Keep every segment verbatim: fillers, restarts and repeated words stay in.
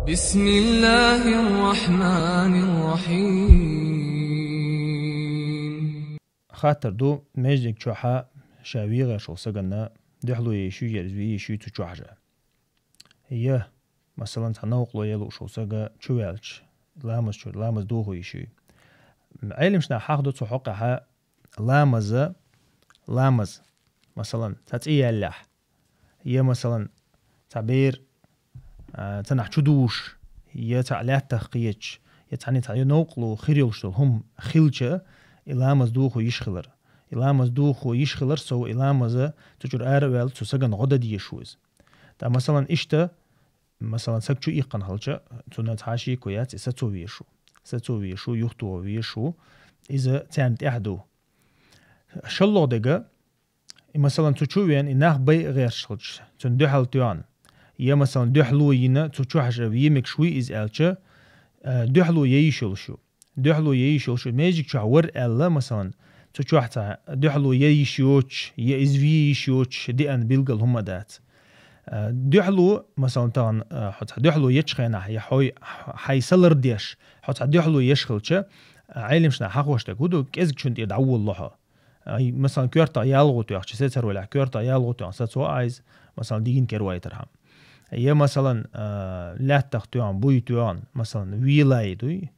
بسم الله الرحمن الرحيم. Хаттар ду, междиг чохьа ша вегӀершул саганна дуьхьало еш ю, я из ве еш ю цу чохьа жа. Я, масалан, цхьа новкъало я луушул сага чу ваьлча, ламаз чу, ламаз дохо еш ю. М, Ӏелимшна хьахдо цу хьокъехьа ламаза, ламаз, масалан, цхьа цӀи яллехь, я, масалан, цхьа бер, а, цанахь чу душ, я цхьа лаьттах кхеча, я цхьанне цхьа я новкъало хир йолуш долу хӀума хилча, и ламаз дохо йиш хилар. И ламаз дохо йиш хилар сов, и ламаза цу чуьра ара а ваьлла, цу сагана гӀо дан дезаш ву иза. Ткъа, масалан, иштта, масалан, саг чу иккхана хилча, цунна цхьа шеко яц, и сацо везаш ву. Сацо везаш ву, юхатоха везаш ву, иза царна тӀехь ду. ШоллагӀа дега, и, масалан, цу чу а веана, и нах байа гӀерташ хилча, цунна дуьхьал тоьхна, я, масалан, дуьхьало йина, цу чохь жа ве мегаш вуй иза аьлча, а, дуьхьало я йиш йолуш ю. Дуьхьало я йиш йолуш ю, междиг чохь вара аьлла, масалан, цу чохь цхьа дуьхьало я йиш йоцуш, я из ве йиш йоцуш деана билггал хӀума дац. А, дуьхьало, масалан, тахана, а, хьо цхьа дуьхьало ечу хенахь, я хьой, хьайн са лардеш, хьо цхьа дуьхьало еш хилча, а, Ӏелимшна хьахош дерг хӀун ду, кӀезгачун тӀе дӀаволало хьо. Ай, масалан, коьртах ялхо тоьхча, сецар валехь, коьртах ялхо тоьхна сацо а иза, масалан, дийна кервайтархьама. Я, масалан, а, лаьттах тоьхна, буй тоьхна, масалан, вилай дуй,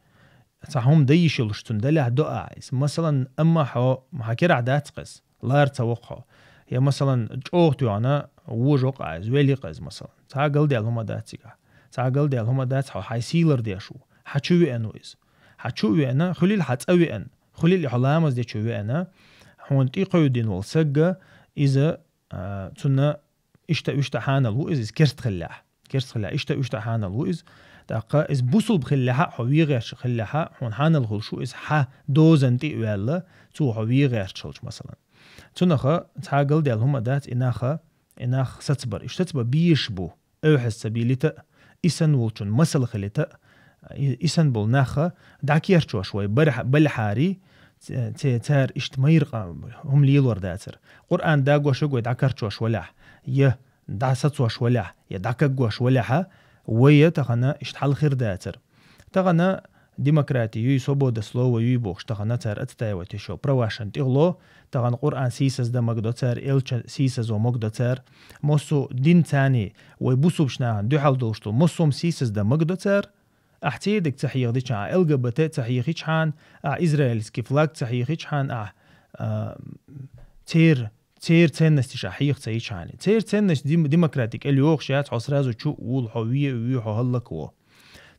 цхьа хӀума дан йиш йолуш цунна далехь до ахь иза. Масалан, амма хьо, хьан керахь дац кхеза, лара ца воккху хьо. Я, масалан, чӀогӀа тоьхна, вожа воккху ахь иза, вели кхеза, масалан. Цхьа галдаьлла хӀума дац цигахь. Цхьа галдаьлла хӀума дац, хьо хьайн сий лардеш ву. Хьан чу веана ву иза? Хьан чу веана, хуьлийла хьан цӀа веана, хуьлийла хьо ламаз дечу веана, хьуна тӀе кхевдина волу сагга иза, а, цунна иштта-уьштта хьанал ву иза, иза керст хиллехь. Керст хиллехь, иштта-уьштта хьанал ву иза. ТӀаккха иза бусулба хиллехьа, хьо вегӀерча хиллехьа, хьуна хьанал хуьлуш ву иза хьан дозан тӀе а ваьлла, цо хьо вегӀерча хилча, масалан. Цунаха цхьа галдаьлла хӀума дац, и наха, и нах сацбар. Уьш сацбар беш бу. Эвхьаза ца бийлита а, и санна волчун масал хилита а, и, и санна болу наха дӀакерчош вай бархьа-, балхьари, ц-, ц-, цара иштта майра къа-, хӀума лелор дацара. Къуръан дагош вай дӀакарчош валехь, я дӀасацош валехь, я дӀакаггош валехьа, вай я тахана иштта хьал хир дацара. Тахана демократи юй, свобода слова юй бохуш, тахана цара отстаивать йиш йолу правашан тӀехула, тахана Къуръан сийсаздан магадо цара, элча сийсазо магадо цара, массо а дин царний, вай бусулбачу нахана дуьхьал долуш долу массо а сийсаздан магадо цара. Ахь цердиг ца хьехадича, ахь Л Г Б Т ца хьехичхьана, ахь израильский флаг ца хьехичхьана, ахь, а, цер-, церан ценносташ ахь хьеха ца йичхьана. Церан ценносташ дем-, демократик кӀел йохуш яц, хьо сразу чу а вула, хьо ве а вуьй, хьо хӀаллакво.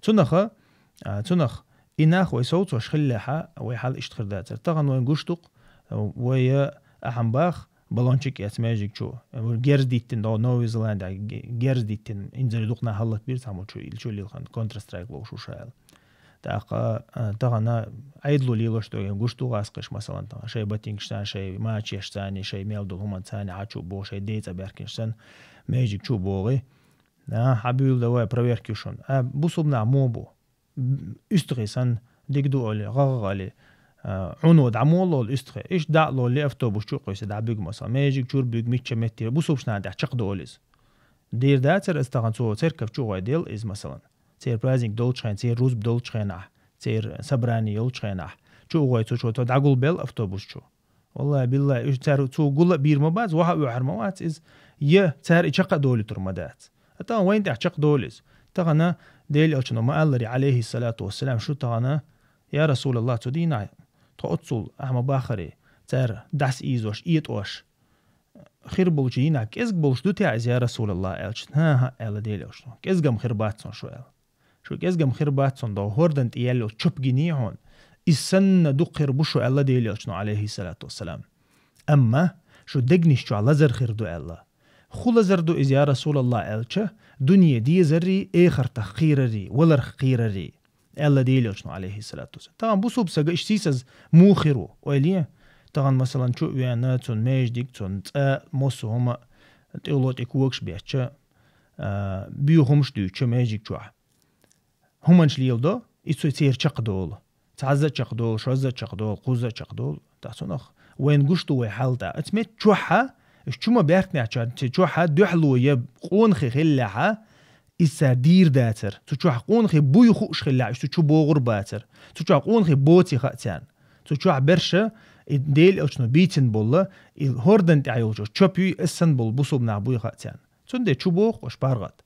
Цунаха, а, цунах и нах вай совцош хиллехьа, вай хьал иштта хир дацара. Тахана вайн гуш ду-кх, вай, а, ахьа бах, баллончик эца межиг чу. Герз диттина, до Новая Зеландия, ге-, герз диттина, инзаре дукха нах хӀаллакбира цхьаммо чу, ил чу лилхина, Counter-Strike ловш ву ша аьлла. ТӀаккха, а, тахана Ӏедало лелош ду, гуш ду гӀаскхиш, масалан, тахана шайн батингаш царна, шайн мачеш царна, шайн мел долу хӀуман царна, хьа чу а боху, шайн ден цӀа баьхкинаш царна, межиг чу а богӀий. А, хьан буьйла дан вай, проверка ю шуна. А, бусулба нах мо бу. УьстагӀий санна, дика ду олий, гӀагӀа олий, а, Ӏуно дӀа мо лолу уьстагӀий. Иштта дӀа а лолий, автобус чу а кхуьйсий, дӀа буьгу, масалан. Межиг чуьра буьгу, мичча меттера, бусулбачу нахана тӀехь чекхдолу иза. Дийр дацара иза тахана цо церкав чу а гӀой делла иза, масалан. Церан праздник долчу хенахь, церан рузба долчу хенахь, церан собрани йолчу хенахь, чу а гӀой цу чу, цо дӀагулбелла автобус чу. Валлахи, биллахи, уьш цара цо гула а бийр ма бац, ваха а воьхьар ма вац иза, я цара и чекх а долуьйтур ма дац. Ткъа тахана вайна тӀехь чекхдолу иза. Тахана Делан элчано ма-аллара, алейхиссалату вассалам, шу тахана, я Расулаллах, цу дийнахь тхо оццул ахьа ма баххара, цара дӀасаийзош, этӀош, хир болчу дийнахь кӀезиг болуш ду те иза, я Расулаллах, аьлча, хӀан-хӀа, аьлла Делан элчано, кӀезгам хир бац цунна шу, аьлла. Шу кӀезгам хир бац цунна, догӀу хӀордан тӀе яьлла йолу чоп гиний хьуна, иза санна дукха хир бу шу, аьлла Делан элчано, алейхиссалату вассалам. Амма шу дегнаш чохь лазар хир ду, аьлла. ХӀун лазар ду иза, я Расулаллах, аьлча, дуьне дезаррий, эхартах кхераррий, валарх кхераррий, аьлла Делан элчано, алейхиссалату вассалам. Тахана бусулба сага иштта сийсаз муха хир ву, ойла е? Тахана, масалан, чу а веана, цунна междиг, цунна цӀа, массо а хӀума, тӀехула тӀе когаш беттача, а, боьха хӀумаш дуьйцуча междиг чохь. ХӀуманаш леладо, и цу церан чекхдолу. Цхьазза а чекхдолу, шозза а чекхдолу, кхузза а чекхдолу. ТӀаккха цунах вайна гуш ду вай хьал тӀаккха. Оцу метта чохьа, уьш чу ма баьркнехь, чохьа дуьхьало я къонахий хиллехьа, Иза цара дийр дацар. Цу чохь къонахий буй хууш хиллехь, уьш цу чу богӀур бацар. Цу чохь къонахий боций хаьа царна. Цу чохь берша, и Делан элчано бийцина болла, и хӀордан тӀехь йолчу чопуьй, эссан болу бусулба нах буй хаьа царна. Цундела чу богӀу-кх уьш паргӀат.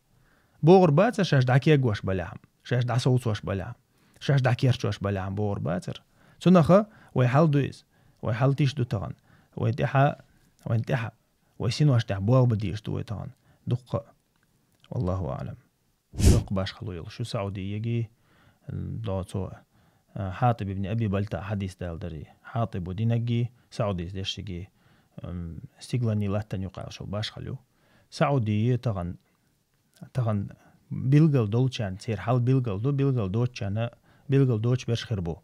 БогӀур бацар шаьш дӀакегош балехь, шаьш дӀасовцош балехь, шаьш дӀакерчош балехь богӀур бацар. Цунаха вай хьал ду иза. Вай хьал тиш ду тахана. Вай тӀаьхьа, вайн тӀаьхьа, вай синош тӀехь болх бан дезаш ду вай тахана. Дуккха а. Валлаху аӀлам. Доккха башхало йолуш ю Саудиеги, м, до цо, а, Хьатиб ибн Аби Бальта хьадис дала дари. Хьатибу динагги, Саудис дешиги, м, стигланний латтан юкъа шо башхал ю. Саудие тахана, тахана билгал долчарна, церан хьал билгал ду, билгал доцчарна, билгал доцуш берш хир бу.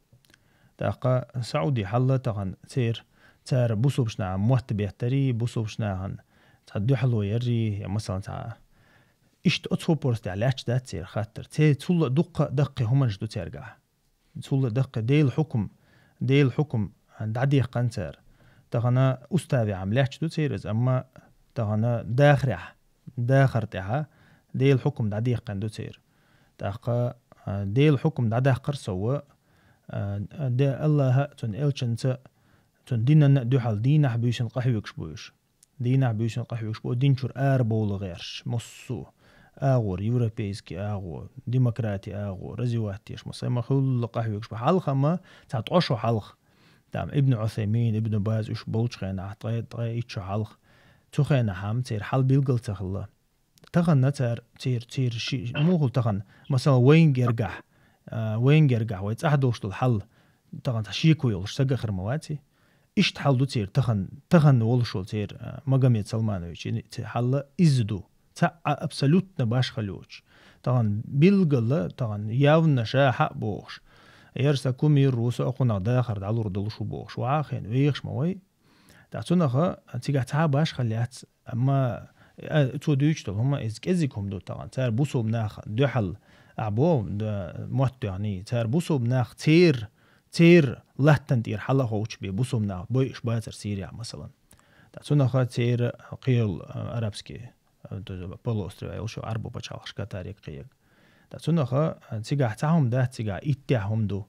ТӀаккха Сауди хьалла тахана церан, цара бусулбачу нахана мотт беттари, бусулбачу нахана цхьа дуьхьало ярри, я, масалан, цхьа иштта оцу хӀопорс тӀехь лаьтташ дац церан хаттар. Церан цулла дуккха а даккхий хӀуманаш ду цаьргахь. Цулла даккхий Делан хьукум, Делан хьукум дӀадехкан цара. Тахана уставехь-м лаьтташ ду церан иза, амма тахана дахарехь, дахар тӀехьа Делан хьукум дӀадехкан ду церан. ТӀаккха, а, Делан хьукум дӀадаккхар сов, а, де Аллаха, цуьнан элчанца, цуьнан динанна а дуьхьал дийнахь буьйсанна къахьоьгуш бу уьш. Дийнахь буьйсанна къахьоьгуш бу, дин чуьра арабовла гӀерташ, массо а агӀор, европейский агӀо, демократи агӀо, развивать деш, масала, ма хуьлла къахьоьгуш бу. Хьалха ма цхьа ткъо шо хьалха, там, Ибн Усаймин, Ибн Баз уьш болчу хенахь, ткъе, ткъе итт шо хьалха. Цу хенахь-м церан хьал билгал ца хилла. Тахана цара, церан, церан ши, муха тахана, масала, вайн гергахь, а, вайн гергахь, вай цӀахь долуш долу хьал, тахана цхьа шеко йолуш сага хир ма ваций? Иштта хьал ду церан тахана, тахана волуш волу церан, а, Магомед Салманович, и, церан хьал иза ду. Цхьа а абсолютно башхалла йоцуш. Тахана билгала, тахана явна ша хьа а бохуш. Яра сан кумир ву, со а кхунах дахар дӀалур долуш ву бохуш. Ваха хен вехаш ма вай. ТӀаккха цунаха цигахь цхьа а башхалла яц, амма, а, цо дуьйцуш долу хӀума иза кӀезиг хӀума ду тахана. Цара бусулба нах дуьхьал, а, бо, да, мотт тоьхний. Цара бусулба нах цер, цер латтан тӀера хьала а ховчу бен бусулба нах бойуш бацара Сирия, масалан. ТӀаккха цунаха цера кхерал, а, арабский, а, то есть полуострове йолуш Ӏарбо пачхьалкхаш катариг кхега. ТӀаккха цунаха, а, цигахь цхьа хӀума дац, цигахь иттех хӀума ду.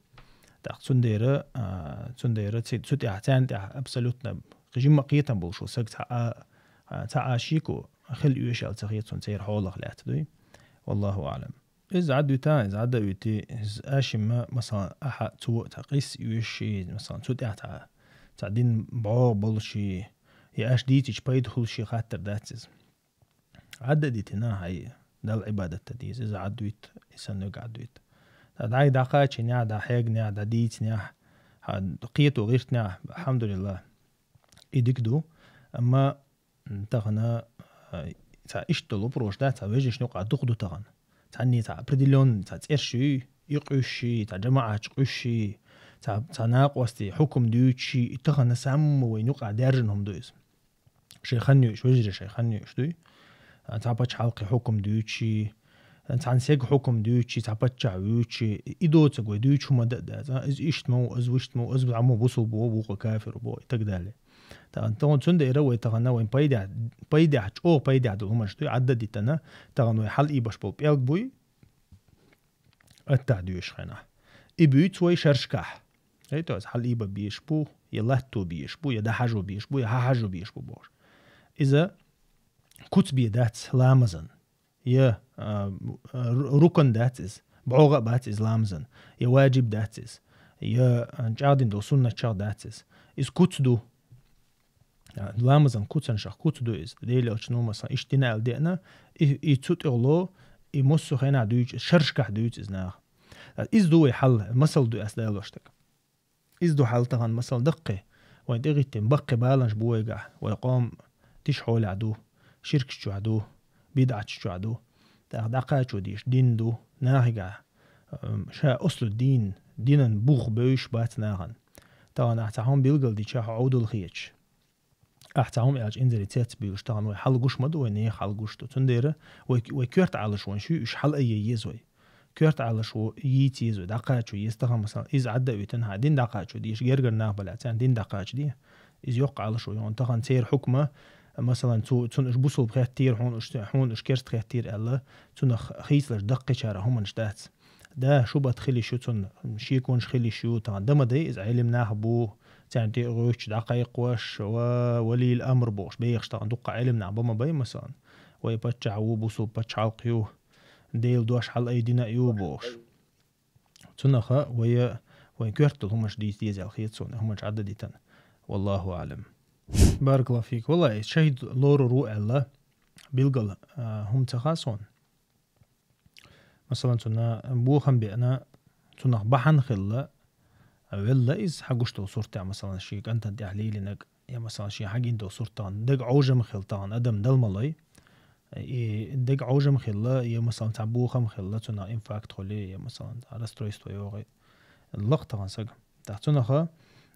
ТӀаккха цундела, а, цундела ци-, цу тӀехь, царна тӀехь абсолютно жимма кхетам болуш ву сага цхьа а, а, цхьа а шеко хила оьшалла ца хета суна церан хьолах лаьцна дуй. Валлаху аӀлам. Иза Ӏадвита, иза Ӏадда а вити, иза ашимма, масалан, ахьа цо цхьа къийса оьший, масалан, цу тӀехь цхьа, цхьа дин бӀогӀа болуший, я аша дийцича пайда хуьлуший хаттар дац иза. Ӏадда дитина хьай, Далла Ӏибадат дан деза, иза Ӏадвит, и санниг Ӏадвит. Ткъа дӀай дӀакхачийнехь, дӀахьегнехь, дӀадийцинехь, хьан кхето гӀиртнехь, алхьамдулиллахӀ, и дика ду. Амма, м, тахана, а, цхьа иштта долу прош дац, цхьа вежаршна юкъа дукха ду тахана. Цхьанний цхьа определённый цхьа цӀерш юй, и къуьйшший, цхьа жамаӀатчу къуьйшший, цхьа, цхьа накъостий, хьукум дуьйцуший, и тахана самма вайн юкъа даьржина хӀума ду иза. Шайн хан юуш, вежарий шайн хан юуш дуй. А, цхьа пачхьалкхе хьукум дуьйчи, цхьана сега хьукум дуьйчи, цхьа паччахь вуьйчи, и доцург вай дуьйчу хӀума дан а дац. А, иза иштта ма ву, иза вуьшта ма ву, иза бу хьан мо бусулба бу, вукхо кафир бу, и так далее. Тахана, тахана цундела вай тахана вайн пайдехь, пайдехь, чӀогӀа пайдехь долу хӀуманаш дуй, Ӏадда дитана, тахана вай хьалаибаш болу пӀелг буй, аттахь доьшуш хенахь. И буьйцу вай шершкахь. Эй, то есть, хьалаиба беш бу, я латто беш бу, я дӀахьажо беш бу, я хьахьажо беш бу бохуш. Иза куц бе дац ламазан. Я, а, ру-, рукан дац иза. БӀогӀа а бац иза ламазан. Я ваджиб дац иза. Я, а, чӀагӀдина долу суннатчех дац иза. Иза куц ду. А, ламазан куцанашах куц ду иза. Делан элчано, масалан, иштта дина аьлла деана, и, и цу тӀехула, и массо а хенахь дуьйцу, шершкахь дуьйцу иза наха. А, иза ду вай хьал, масал ду ас далош дерг. Иза ду хьал тахана, масал, даккхий. Вайн тӀегӀиттина баккхий баланаш бу вайгахь, вай къом тиша хьолехь ду, ширкаш чохь ду, бидӀаташ чохь ду. ТӀаккха дӀакхачо дийш дин ду, нахигахь, ам, ша ослу дин, динан бух бевзаш бац нахана. Тахана ахь цхьа хӀума билгал дича, хьо Ӏовдал хеташ. Ахь цхьа хӀума аьлча, инзаре цец буьйлуш, тахана вай хьал гуш ма ду, вай нехан хьал гуш ду. Цундела вай, вай коьрта Ӏалашо вуьш ю, уьш хьал а е еза вай. Коьрта Ӏалашо йийца еза вай, дӀакхачо еза, тахана, масалан, иза Ӏадда а витина, хьан дин дӀакхачо дийша, гергара нах балахь, царна дин дӀакхачо де. Иза йоккха Ӏалашо ю, тахана церан хьукма, Масалан, цу, цунна уж бусулба хеттийра, хьуна уж, хьуна уж керста хеттийра аьлла, цунах хийцалуш даккхийчара хӀуманаш дац. Да, шубат хила йиш ю цунна, шеконаш хила йиш ю, тахан да ма дай, из Ӏилма нах бу, царна тӀе гӀоьттуш дӀакхайкхош, ва валийил амр бохуш, бехаш тахан дуккха Ӏилма нах ба ма бай, масалан. Вай паччахь ву, бусулба пачхьалкх ю, Делан дош хьалаайдина а ю бохуш. Цунаха вай, вайн коьртал хӀуманаш дийца деза аьлла хета суна, хӀуманаш Ӏадда дитан. Валлаху аӀлам. Баракаллаху фик. Валлахи, шахид лорур ву аьлла, билгал, а, хӀума ца хаьа суна. Масалан, цунна бохам беана, цунах бахьана хилла, а, велла иза хьагуш долу суртехь, масалан, шен кӀантана тӀехь лелийнарг, я, масалан, шен хьагина долу сурт тахан, дага Ӏожам хилла тахан адам дала ма лой, и дага Ӏожам хилла, я, масалан, цхьа бохам хилла, цунах инфаркт хуьлий, я, масалан, цхьа расстройство йогӀий, лакха тахан сага. ТӀаккха цунаха,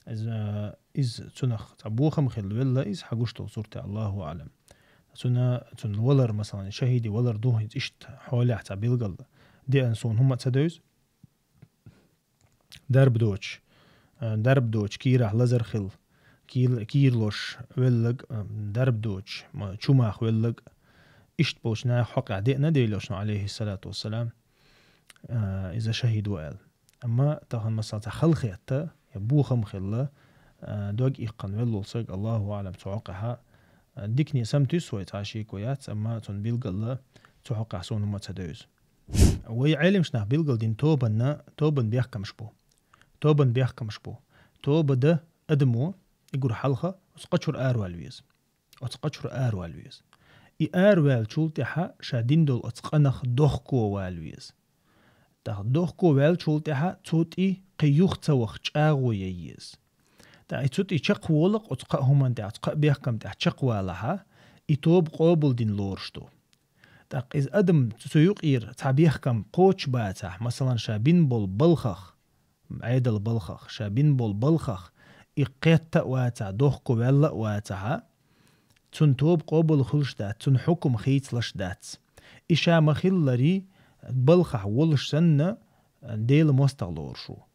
иза, иза цунах цхьа бохам хилла велла, иза хьагуш долу суртехь, Аллаху аӀлам. Цуна, цунна валар, масалан, шахиди валар ду, хӀинца иштта хьолехь цхьа билгал деана суна хӀума а ца девза. Дарба доцуш, а, дарба доцуш, кийрахь лазар хилла, кийр-, кийра лозуш велларг, а, дарба доцуш, ма, чу мах велларг, иштта болчу наха хьокъехь деана Делан Элчано, Ӏалайхиссалату вассалам, а, иза шахид ву аьлла. Амма тахан, масала, цхьа халахетта, я бохам хилла, а, дог иккхина велла волу саг, Аллаху аӀлам, цу хьокъехь, а, дикане саматуьйсу вай, цхьа шеко яц, амма цунна билгала цу хьокъехь суна хӀума ца девза. Вай Ӏелимаш нах билгал дина тобанна, тобан бехкамаш бу. Тобан бехкамаш бу. Тоба дан адамо, и гур хьалха, оцу къа чуьра аравала веза. Оцу къа чуьра аравала веза. И араваьллачул тӀаьхьа ша дина долу оцу къанах дохко вала веза. ТӀаккха дохко ваьллачул тӀаьхьа цу тӀе кхин юха ца ваха чӀагӀо ян еза. ТӀаккха и цу тӀе чекхволу-кх оцу кхаа хӀуманна тӀехь, оцу кхаа бехкам тӀехь чекхвалахьа, и тоба къобалдина лоруш ду. ТӀаккха иза адам цу юкъера цхьа бехкам кхочуш бацахь, масалан, ша бина болу балхах, Ӏедал балхах, ша бина болу балхах, и кхетта а вацахь, дохко ваьлла а вацахьа, цунна тоба къобал хуьлуш дац, цунна хьукум хийцалаш дац. И ша ма-хиллара, балхахь волуш санна, Делан мостагӀа лоруш ву,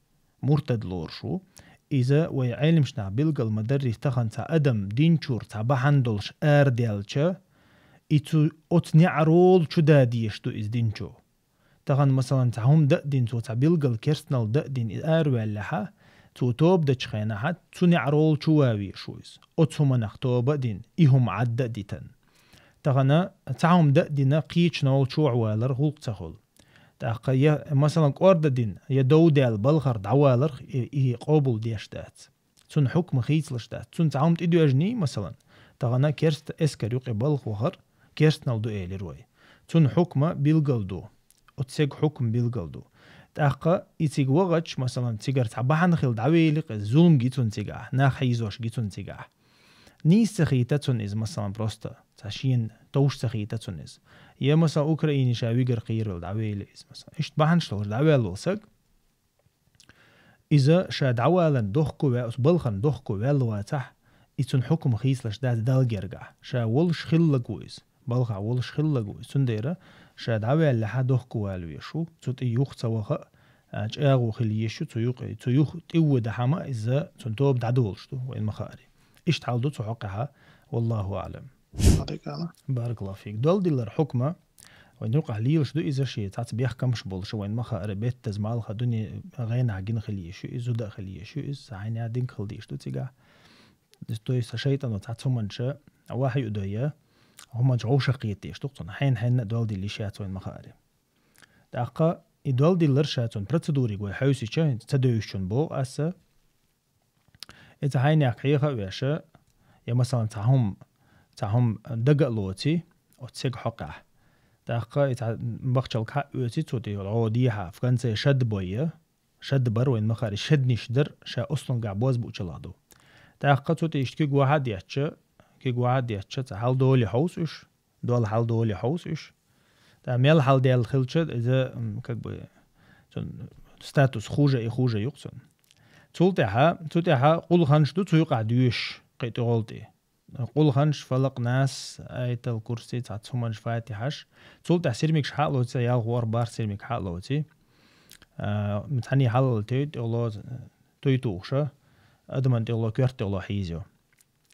муртад лоруш ву. Иза вай Ӏелимаш нах билгал ма-дарра, тахан цхьа адам динчуьра цхьа бахьана долуш арадаьлча, и цу оцу неӀаролчу да дезаш ду иза динчо. Тахан, масалан, цхьа хӀума дан а дина, цо цхьа билгал керстанал дан а дина, и араваьллехьа, цо тоба дечу хенахьа, цу неӀаролчу ван везаш ву иза. Оцу хӀуманах тоба а дина, и хӀума Ӏадда а дитина. Тахана цхьа хӀума дан а дина, кхечу нолчохь валар гӀуллакх ца хуьлу. ТӀаккха я, масалан, кӀорда дина, я дов даьлла балхара дӀавалар, и, и къобал деш дац. Цунна хьукма хийцалаш дац. Цунна цхьа хӀума тӀедоьжний, масалан, тахана керста эскар юкъе балха вахар, керстанал ду элира вай. Цунна хьукма билгал ду. Оцу цига хьукма билгал ду. ТӀаккха и цига вахача, масалан, цигара цхьа бахьана хила дӀавели, кхин зулам ги цунна цигахь, нах хьийзош ги цунна цигахь. Нийса ца хийта цунна иза, масалан, просто цхьа шена товш ца хийта цунна иза. Я, масалан, Украине ша вигар кхийрал дӀавели иза, масалан. Иштта бахьанаш долуш дӀаваьлла волу саг, иза ша дӀаваларна дохко ваьлла, оцу балхарна дохко ваьлла вацахь, и цунна хьукма хийцалаш дац Далла гергахь. Ша волуш хиллаг ву иза. Балхахь волуш хиллаг ву иза. Цундела ша дӀаваьллехьа дохко вала везаш ву. Цу тӀе юха ца ваха а, а, чӀагӀо хила езаш ю, цу юкъе, цу юха тӀеввоьдахьама иза цунна тоба дӀадолуш ду, вайна ма-хаъара. Иштта хьал ду цу хьокъехьа, валлаху аӀлам. Баракаллаху фик. Долдиллар хьукма, вайн юкъахь лелаш ду иза, шен цхьацца бехкамаш болуш, вайн ма-хаъара, беттаза малха дуьне гӀенахь гина хила езаш ю иза, зуда а хила езаш ю иза, хьайна динга хила дезаш ду цигахь. То есть шайтӀано цхьацца хӀуманаш вахьйу дайа, хӀуманаш вовшах кхета дезаш ду цунна. Хьайна-хьайна а долдилла йиш яц, вайн ма-хаъара. ТӀаккха и долдиллар ша цунна процедурига вай хьаьвсича, ца девзачунна боху аса, и цхьа хьайнех хьеха а веша, я, масалан, цхьа хӀума, цхьа хӀума дага а лоций, оцу цига хьокъехь. ТӀаккха и цхьа бахчалка хьа а оьций, цу тӀе гӀо дехьа, в конце шад бойя, шад бар, вайн ма-хаъара, шадниш дар, ша ослунгахь боз буучалах ду. ТӀаккха цу тӀе иштта куьг вахьа а деттача, куьг вахьа а деттача, цхьа хьал доли хьовса уьш, дол хьал доли хьовса уьш. ТӀа мел хьал даьлла хилча, иза, м, как бы, цун статус хуже и хуже ю-кх цун. Цул тӀаьхьа, цу тӀаьхьа къулханаш ду цу юкъахь доьшуш, кхин тӀе гӀолтӀе. Къулханаш, фалакъ, нас, аятал курси, цхьацца хӀуманаш, фатихьаш. Цул тӀаьхьа сирмигаш хьа а лоций, ялх, ворхӀ, бархӀ сирмиг хьа а лоций. А, цхьаьний хьалал туй тӀехула, туй тухуша, адаман тӀехула, коьрта тӀехула хьийзайо.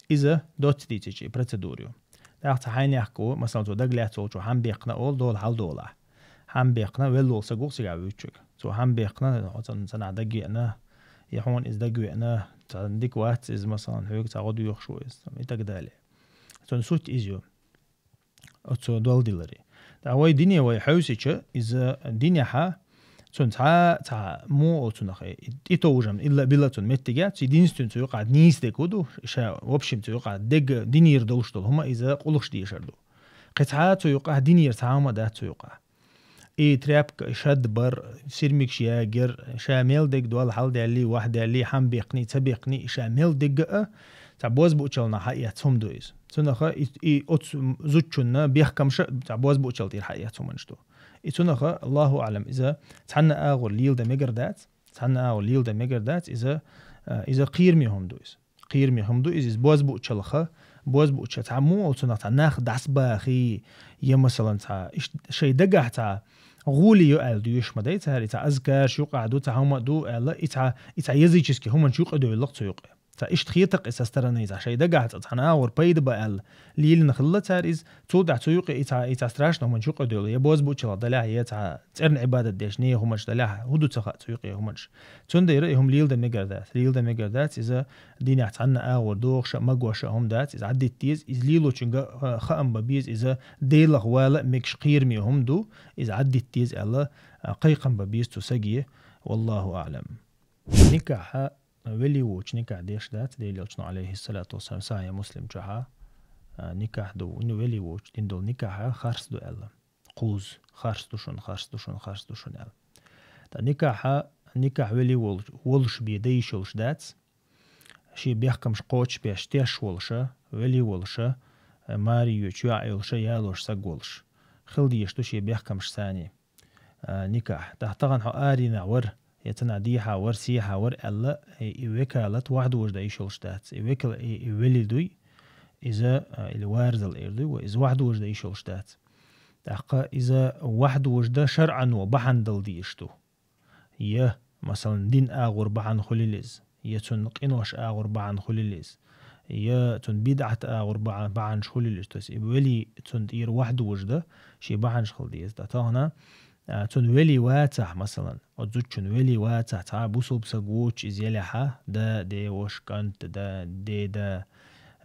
Иза доцца дийцича и процедура ю. ТӀаккха цхьа хьайнехко, масалан, цо дагалаьцначо хьан бекхна олу, дола хьал долахь. Хьан бекхна, велла волу саг ву-кх цига вуьйцучуьга. Цо хьан бекхна, хьо цунна цхьанахь дагавеана, я хьуна иза дагавеана, цхьа дика вац иза, масалан, хьоьга цхьа гӀо доьхуш ву иза, и так далее. Цунна сутта иза ю. Оцо долдилларе. ТӀаккха вай дине вай хьаьвсича, иза динехьа, цунна цхьа, цхьа муха олу цунах, и тӀетовжам, илла-билла цунна меттиг яц, единственно цу юкъахь нийса дерг хӀун ду, ша, в общем, цу юкъахь дерг динера долуш долу хӀума иза къуллукъаш дешар ду. Кхин цхьа цу юкъахь динера цхьа хӀума дац цу юкъахь. И тряпка, шад бар, сирмигаш ягар, ша мел дерг дола хьал даьллий, вахь даьллий, хьан бекхний, ца бекхний, и ша мел дерг а, цхьа бозбуунчаллина хьаэцна хӀума ду иза. Цунаха и, и оцу зудчунна бехкамаш а цхьа бозбуунчалла тӀера хьаэцна хӀуманаш ду. И цунаха, Аллаху аӀлам, иза цхьанна агӀор леладан мегар дац, цхьанна агӀор леладан мегар дац, иза, а, иза кхераме хӀума ду иза. Кхераме хӀума ду иза, иза бозбуунчаллиха, бозбуунчалла цхьа муха олу цунах цхьа нах дӀасабахий, я, масалан, цхьа, иш-, шайн дагахь цхьа гӀоле ю аьлла доьшуш ма дай цара, и цхьа азкараш юкъахь ду, цхьа хӀума а ду аьлла, и цхьа, и цхьа языческий хӀуманаш юкъа девлла-кх цу юкъе. Цхьа иштта хета-кх и со стороны, цхьа шайн дагахь цхьа, цхьана агӀор пайда бан аьлла лелийна хилла цара иза, цул тӀаьхьа цу юкъе и цхьа, и цхьа страшный хӀуманаш юкъа девлла, я бозбуунчаллах далехь, я цхьа цӀерна Ӏибадат деш, нехан хӀуманаш далехь, хӀун ду ца хаьа цу юкъе хӀуманаш. Цундела и хӀума леладан мегар дац, леладан мегар дац, иза динехь цхьанна агӀор дохуш а, магош а хӀума дац, иза Ӏаддита деза, иза лелочуьнга, а, хаам бан беза, иза Делах вала а мегаш кхераме хӀума ду, иза Ӏаддита деза аьлла, а, кхайкхам бан беза цу саге, валлаху аӀлам. Никахь вели воцуш никахь деш дац, Делан Элчано, алейхиссалату вассалам, Сахьихь Муслим чохь, а, никахь ду, ну, вели воцуш дина долу никахь харц ду аьлла. Кхузза, харц ду шуна, харц ду шуна, харц ду шуна аьлла. Ткъа никахь, никахь вели волуш, волуш бен дан йиш йолуш дац. Шен бехкамаш кхочушбеш теш волуша, вели волуша, э, маре йоьдуш йоӀ йолуша, ялош саг волуш. Хила дезаш ду шен бехкамаш саний, а, никахь. Тах-, тахана хьо аренахь вара, я цанахь дехьа вара, сехьа вара аьлла, и, и векалат вахьдожа дан йиш йолуш дац. И векал-, и, и вели дуй, иза, а, или варзал эр дуй, ва иза вахьдожа дан йиш йолуш дац. ТӀаккха иза вахьдожа дан шарӀано бахьана дала дезаш ду. Я, масалан, дин агӀор бахьана хуьлийла иза, я цунна къинош агӀор бахьана хуьлийла иза, я цунна бидӀат агӀор бахьана, бахьанаш хуьлийла иза. То есть и вели цунна тӀера вахьдожа дан, шен бахьанаш хила деза. Ткъа тахана, а, цунна вели вацахь, масалан, оцу зудчун вели вацахь, цхьа бусалба саг воцуш иза елехьа, да, де, вош, кӀант, да, де, да,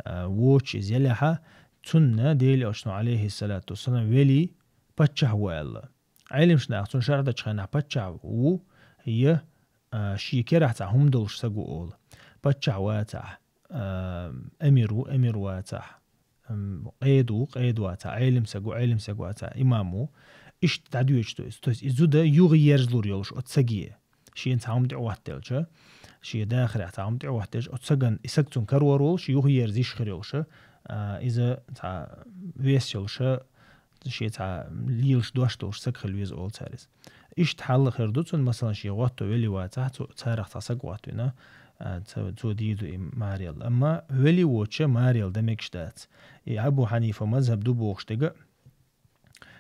а, воцуш иза елехьа, цунна Делан Элчано, алейхиссалату вассалам, вели паччахь ву аьлла. Ӏелимаш наха цунна шарӀ дечу хенахь паччахь ву, я, а, шен керахь цхьа хӀума долуш саг ву олу. Паччахь вацахь, а, эмир ву, эмир вацахь, м, къеда ву, къеда вацахь, Ӏелим саг ву, Ӏелим саг вацахь, имам ву. Иштта дӀадоьдуш ду иза. То есть и зуда юхаерзалур йолуш оцу саге. Шена цхьа хӀума тӀе хӀоттаделча, шен дахарехь цхьа хӀума тӀе хӀоттаделча, оцу саган, и саг цунна карор волуш, юхаерза йиш хир йолуша, а, иза цхьа вес йолуша, шен цхьа лелаш дош долуш саг хила веза олу цара иза. Иштта хьал хир ду цунна, масалан, шен гӀотто вели вацахь, цо, царах цхьа саг гӀоттавина, а, цо, цо дийр ду и марел. Амма вели воцуша марел дан мегаш дац. И Абу Хьанифа мазхӀаб ду бохуш дерг а,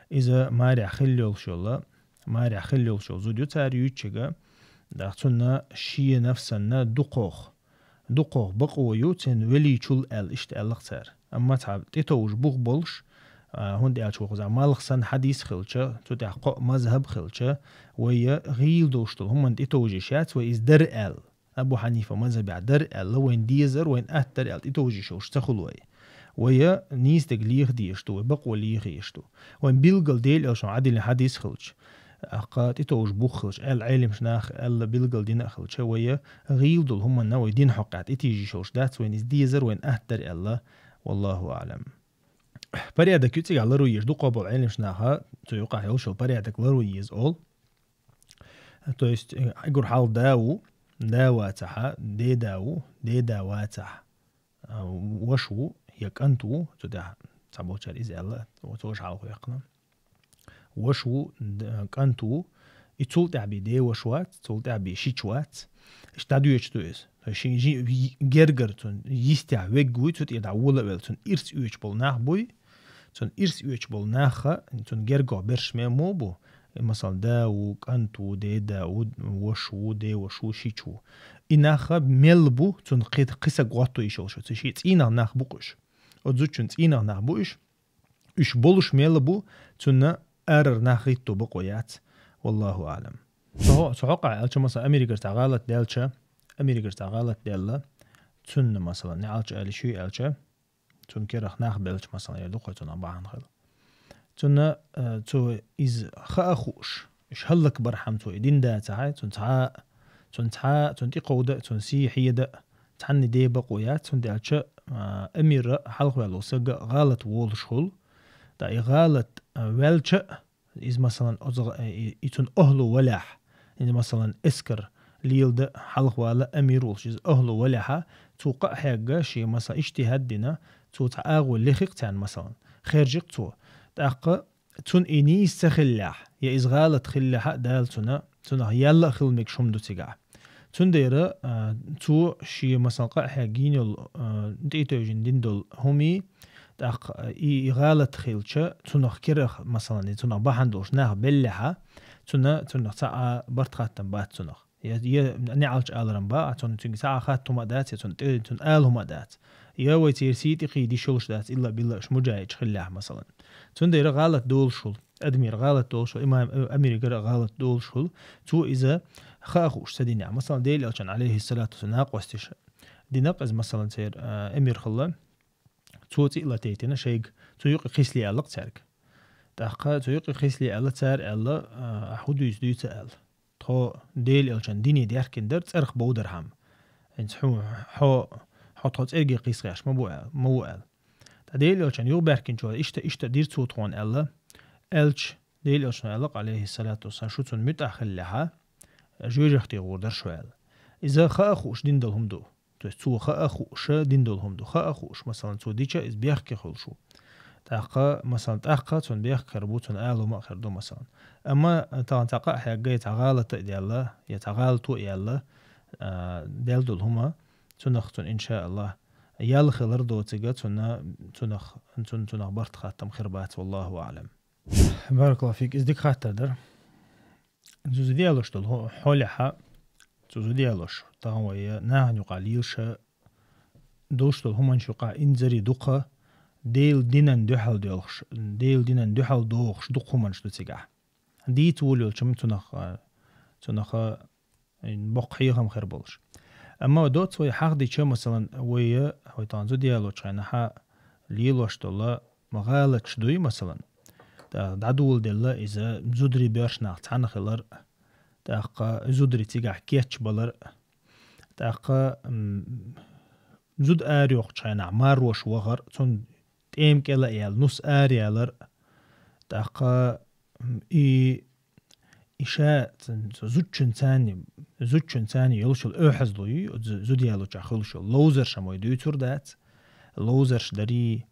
иза марехь хила йолуш йолу, марехь хила йолуш йолу зуда ю цара юьйцучуьнга, тӀаккха цунна шен нафсанна дукхох, дукхох бакъо ю цуьнан величул аьлла, иштта аьлла-кх цара. Амма цхьа тӀетовжа бух болуш, а, хӀунда аьлча вукхузахь малх санна хьадис хилча, цу тӀехь кхоъ мазхӀаб хилча, вай гӀийла долуш долу хӀуманна тӀетовжа йиш яц вай иза дара аьлла. Абу Хьанифа мазхӀабехь дара аьлла, вайн дезар, вайн атта дара аьлла, тӀетовжа йиш йолуш ца хуьлу вай. Вай нийса дерг леха дезаш ду, вай бакъо леха езаш ду. Вайн билггал Делан Элчано Ӏадиллина хьадис хилча, тӀаккха тӀетовжа бух хилча, аьлла Ӏелимаш наха аьлла билггал дина а хилча, вай гӀийла долу хӀуманна вай дин хьокъехь тӀетийжа йиш йолуш дац, вайн иза дезар, вайн атта дара аьлла. Валлаху аӀлам. Порядок ю цигахь лару езаш, дукхах болу Ӏелимаш наха цу юкъахь йолуш йолу порядок лару еза олу. То есть, э, уггар хьалха да ву, да вацахьа, деда ву, деда вацахь, а, ваша ву, я кӀант ву, цу тӀехь цхьаболчара иза аьлла, цо ваша хьалха ваьккхина. Ваша ву, д-, кӀант ву, и цул тӀаьхьа бен деваша вац, цул тӀаьхьа бен шича вац. Иштта дӀадоьдуш ду иза. То есть шен жи-, гергара цунна йистехь вегга вуй, цу тӀера дӀа вола а велла, цунна ирс оьцуш болу нах буй, цунна ирс оьцуш болу нахха, цунна гергахь берш мел мо бу, масалан, да ву, кӀант ву, деда ву, ваша ву, деваша ву, шича ву. И нахха мел бу, цунна кхи-, кхин саг гӀотто йиш йолуш, цу шен цӀийнах нах бу-кх уьш. Оцу зудчун цӀийнах нах бу уьш, уьш болуш мел бу, цунна арара нах хӀитто бакъо яц. Валлаху аълам. Цо, цо хьокъехь аьлча, масала, Америкера цхьа гӀалат даьлча, Америкера цхьа гӀалат даьлла, цунна, масала, неӀалт ала йиш ю аьлча, цунна керах нах белча, масала, яр ду-кх вай цунах бахьана хила. Цунна, э, цо иза хаа хууш, уьш хӀаллак бархьама цо и дина дацахь, цунна цхьа, цунна цхьа, цунна тӀекховда, цунна сий хьеда, цхьанна де бакъо яц, цундела аьлча, а, Эмира хьалхаваьлла сага гӀалат волуш хуьлу. ТӀаккха и гӀалат, а, ваьлча, иза, масалан, оза-, и, и цунна охьалу валахь, иза, масалан, эскар лелада хьалхавала Эмир волуш, иза охьалу валахьа, цо кхаъ хьегга, шен, масалан, иштихӀад дина, цо цхьа агӀо лехи-кх царна, масалан, хержи-кх цо. ТӀаккха цунна и нийса ца хиллехь, я иза гӀалат хиллехьа, Дала цунна, цунах ял а хила мегаш хӀума ду цигахь. Цундела, а, цо шен, масалан, кхаъ хьегна йолу, а, тӀетевжина дина долу хӀумий, тӀаккха, а, и, и гӀалат хилча, цунах керах, масалан, и цунах бахьана долуш нах беллехьа, цунна, цунах цхьа а барт-хаттам бац цунах. Я, я неӀалт аларан бан, а цунна цуьнга цхьа а хатта хӀума а дац, я цунна тӀе, цунна ала хӀума а дац. Я вай церан сий тӀекхийдаш йолуш дац, илла-билла аша муджахӀидаш хиллехь, масалан. Цундела гӀалат долуш хуьлу, адамера гӀалат долуш хуьлу, имам, э, Эмирагара гӀалат долуш хуьлу, цо иза хаа хууш ца динехь. Масалан, Делан Элчанна, алейхиссалату вассалам, накъосташа дина-кх иза, масалан, церан, а, Эмир хилла, цо цӀе а латайтина шайга, цу юкъа кхисле аьлла-кх цаьрга. ТӀаккха цу юкъа кхисле аьлла, цара аьлла, а, ахь хӀун дуьйцу, дуьйцу аьлла. Тхо Делан Элчанна дине даьхкина дара цӀарах бовдархьама. ХӀинца хьо, хьо, хьо тхо цӀерге кхийсхьеш ма бу аьлла, ма ву аьлла. Ткъа Делан Элчанна юхабаьхкинчо иштта, иштта дира цо тхуна аьлла. Аьлча, Делан Элчано аьлла-кх, алейхиссалату вассалам, шу цунна муьтӀахь хиллехьа, жоьжахати гӀур дара шу аьлла. Иза хаа хууш дина долу хӀума ду. То есть цо хаа хууша дина долу хӀума ду. Хаа хууш, масалан, цо дича иза бехке хуьлуш ву. ТӀаккха, масалан, тӀаккха цунна бехк хир бу, цунна ала хӀума а хир ду, масалан. Амма тахана цхьа кхаъ хьегга, я цхьа гӀалат а даьлла, я цхьа гӀалато а яьлла, а, даьлла долу хӀума, цунах цунна, иншааллах, ял хилар доцург, цунна, цунах, цунна, цунах барт-хаттам хир бац, валлаху аълам. Баракаллаху фик, иза дика хаттар дара. Цу зуда ялош долу хьо-, хьолехьа, цу зуда ялош, тахана вай нахана юкъахь лелаш долуш долу хӀуманаш юкъахь инзаре дукха Делан динан дуьхьал доьлхуш, Делан динан дуьхьал догӀуш дукха хӀуманаш ду цигахь. Дийца волавелча-м цунах, а, цунах, а, боккха хьехам хир болуш. Амма доцца вай хьахдича, масалан, вай, вай тахана зуда ялочу хенахьа лелош долу гӀалаташ дуй, масалан, тӀаккха дӀадоладелла иза зударий, боьрша нах цхьаьна хилар, тӀаккха зударий цигахь кечбалар, тӀаккха, м, зуда арайоккхучу хенахь маррош вахар, цунна тӀема кӀела а яьлла, нус араялар, тӀаккха, м, и, и ша ц-, ц-, зудчун царна, зудчун царна йолуш йолу оьхьазло ю, зу-, зуда ялочохь хуьлуш йолу ловзарш, ам вай дуьйцур дац, ловзарш дарий,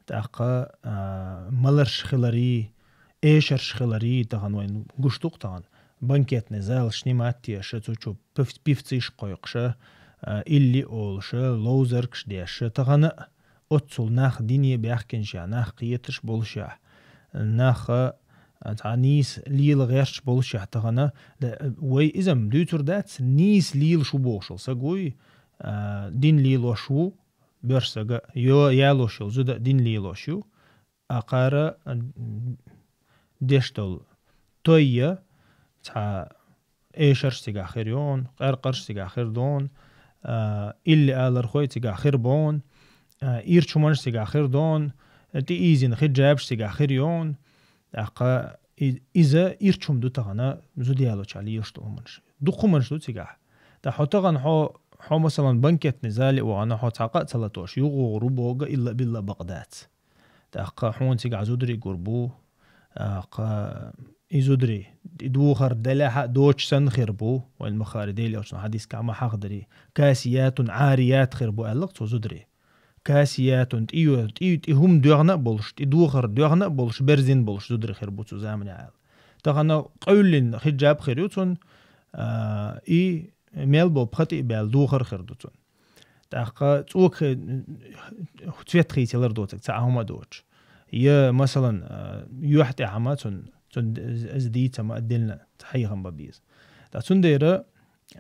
тӀаккха, а, маларш хиларий, эшарш хиларий, тахана вайн гуш ду-кх тахана, банкетный залаш снимать деш, цу чу пиф-, певцаш кхойкхуш, а, илли олуш, ловзаргаш деш, тахана а оццул нах дине баьхкинчехь, нах кхеташ болушехь, нах, а, цхьа нийса лела гӀерташ болушехь тахана, да, вай иза-м дуьйцур дац, нийса лелаш ву бохуш волу саг вуй, а, дин лелош ву, боьрша сага, йо, ялош йолу зуда дин лелош ю, а кхара, а, деш долу той я, цхьа эшарш цигахь хир йону, къаьркъарш цигахь хир дону, а, илли алархой цигахь хир бону, а, ирчу хӀуманаш цигахь хир дону, тӀеийзина хиджабаш цигахь хир йону, тӀаккха и-, иза ирчу хӀума ду тахана зуда ялочохь лелаш долу хӀуманаш. Дукха хӀуманаш ду цигахь. Ткъа хьо тахана хьо, хьо, масалан, банкетный зале а вахана, хьо цхьа къа а ца латош, юхавогӀур ву бохург илла-билла бакъ дац. ТӀаккха хьуна цигахь зударий гур бу, тӀаккха и зударий, и духар делахь а доцуш санна хир бу, вайн ма-хаъара Делан Элчано хьадисехь ма хьахдарий, касиятун Ӏарият хир бу аьлла-кх цо зударий. Касиятун, тӀе-, тӀе-, тӀе хӀума доьгӀна а болуш, тӀе духар доьгӀна а болуш, берзина болуш зударий хир бу цу заманахь аьлла. Тахана къевллина хиджаб хир ю цунна, а, и мел бо пхи тӀе а баьлла духар хир ду цунна. ТӀаккха цӀока хи-, цвет хийцалар доцург, цхьа а хӀума а доцуш. Я, масалан, а, юьхь тӀехь хӀума цунна, цунна иза дийца ма отдельно цхьа хьехам бан беза. ТӀаккха цундела,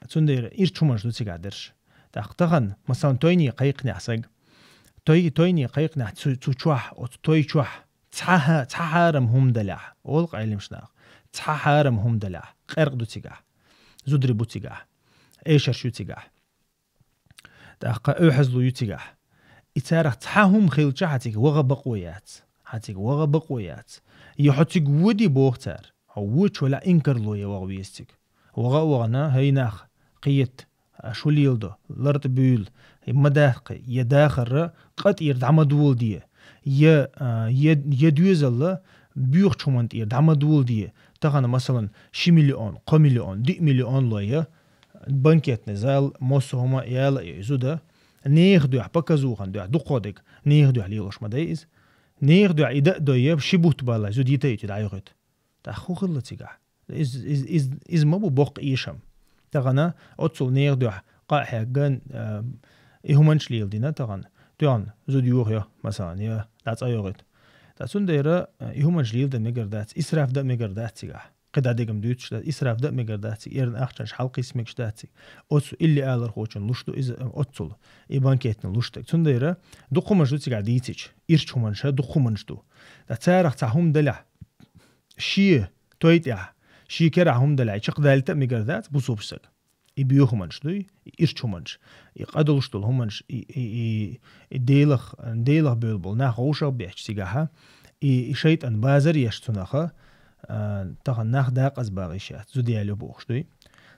цундела ирчу хӀуманаш ду цигахь дерш. ТӀаккха тахана, масалан, тойне кхайкхинехь саг, той-, тойне кхайкхинехь цу, цу чохь, оцу той чохь, Цхьа хьа-, цхьа хьарам хӀума далехь, олу къайлимаш нах, цхьа хьарам хӀума далехь, къаьркъа ду цигахь, зударий бу цигахь, эшарш ю цигахь. ТӀаккха оьхьазло ю цигахь. И царах цхьа хӀума хилча, хьан цига ваха бакъо яц. Хьан цига ваха бакъо яц. Я хьо цига воде боху цара. Хьо вочу валахь инкарло я ваха веза цига. Ваха а вахана, хӀай нах, кхета, а, шу леладо, лартӀа буьйла, и ма даккхи, я дахарра къа тӀера дӀа ма доладе, я, а, я, я доьзалла боьхачу хӀуманна тӀера дӀа ма доладе. Тахана, масалан, ши миллион, кхо миллион, диъ миллион ло я, банкетный зал, массо а хӀума яла и зуда, нехан дуьхьа, показухан дуьхьа, дуккха дерг нехан дуьхьа лелош ма дай иза. Нехан дуьхьа и да а дой, я ши бутт баллай зуда йита а йитий дӀайохуьйту. ТӀаккха хӀун хилла цигахь? Из, из, из, из ма бу боккха эшам. Тахана оццул нехан дуьхьа къа а хьегна, а, и хӀуманаш леладина тахана. Тоьхна зуда йохайо, масалан, я дӀа цӀа йохуьйту. Ткъа цундела, а, и хӀуманаш леладан мегар дац, исраф дан а мегар дац цигахь. КхидӀа дегам дуьйцуш дац, исраф дан а мегар дац цига, эрна ахчанаш хьалакхийса мегаш дац цига. Оцу илли алархочун луш ду иза, а, оццул, и банкетный луш дерг. Цундела дукха хӀуманаш ду цигахь дийцича, ирчу хӀуманаш а дукха хӀуманаш ду. Ткъа царах цхьа хӀума далехь, шен той тӀехь, шен керахь хӀума далехь, чекхдалийта а мегар дац бусулба стаг. И боьха хӀуманаш дуй, и ирчу хӀуманаш, и къа долуш долу хӀуманаш, и, и, и, и Делах, Делах бевлла болу нах вовшах а бетташ цигахьа, и, и шайтӀан базар еш цунаха, а, тахана нах дакъазбагӀийша яц, зуда ялайо бохуш дуй.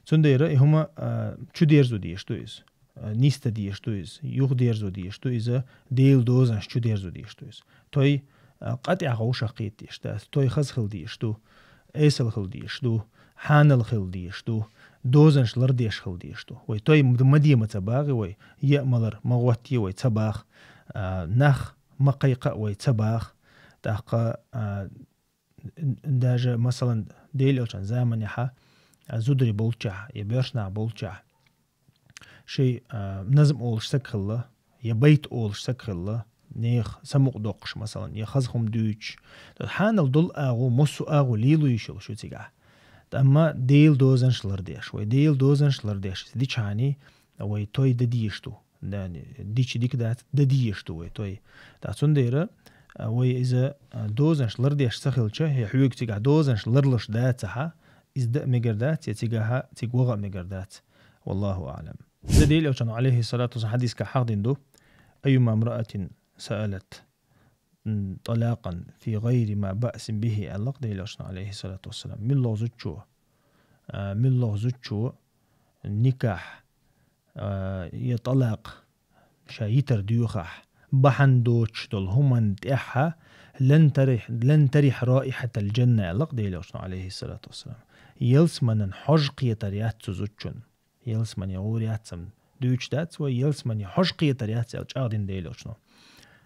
Цундела и хӀума, а, чудерзо дезаш ду иза. А, нисдан дезаш ду иза, юхадерзо дезаш ду иза, Делан дозанаш чудерзо дезаш ду иза. Той, а, къа тӀехь вовшах кхета дезаш дац, той хаза хила дезаш ду, эсала хила дезаш ду, хьанал хила дезаш ду, дозанаш лардеш хила дезаш ду. Вай той м-, ма де ма ца багӀи вай, е а малар ма гӀоттае вай ца баха, а, нах ма кхайкха а вай ца баха. ТӀаккха, а, н-, даже, масалан, Делан Элчан заманехьа, а, зударий болчехь, я боьрша нах болчехь, шай, а, назам олуш стаг хилла, я байт олуш стаг хилла, нехан самукъадоккхуш, масалан, я хаза хӀума дуьйцуш. Ткъа хьанал долу агӀо, массо а агӀо лело йиш йолуш ю цигахь. Амма Делан дозанаш лардеш, вай Делан дозанаш лардеш, иза дичхьана вай той дан дезаш ду. Да, дича дика дац, дан дезаш ду вай той. Ткъа цундела, а, вай иза, а, дозанаш лардеш ца хилча, я хьоьга цигахь дозанаш ларлуш дацахьа, иза дан а мегар дац, я цигахьа, цига ваха а мегар дац. Валлаху аӀлам. Иза Делан Элчано, алейхиссалату вассалам, хьадисгахь хьахдина ду: «Айюма мраатин саалат, м, талакъан фи гайри ма баъсин бихи», аьлла-кх Делан Элчано, алейхиссалату вассалам. МуьлхӀа зудчо, а, муьлхӀа зудчо никахь, а, я талакъ ша йитар доьхахь, бахьана доцуш долу хӀуманна тӀехьа, «лан тарих-, лан тарих раихатал джанна», аьлла-кх Делан Элчано, алейхиссалату вассалам. Ялсаманан хьожа кхетар яц цу зудчун. Ялсамане гӀур яц-м дуьйцуш дац вай, ялсамане хьожа кхетар яц аьлла чӀагӀдина Делан Элчано,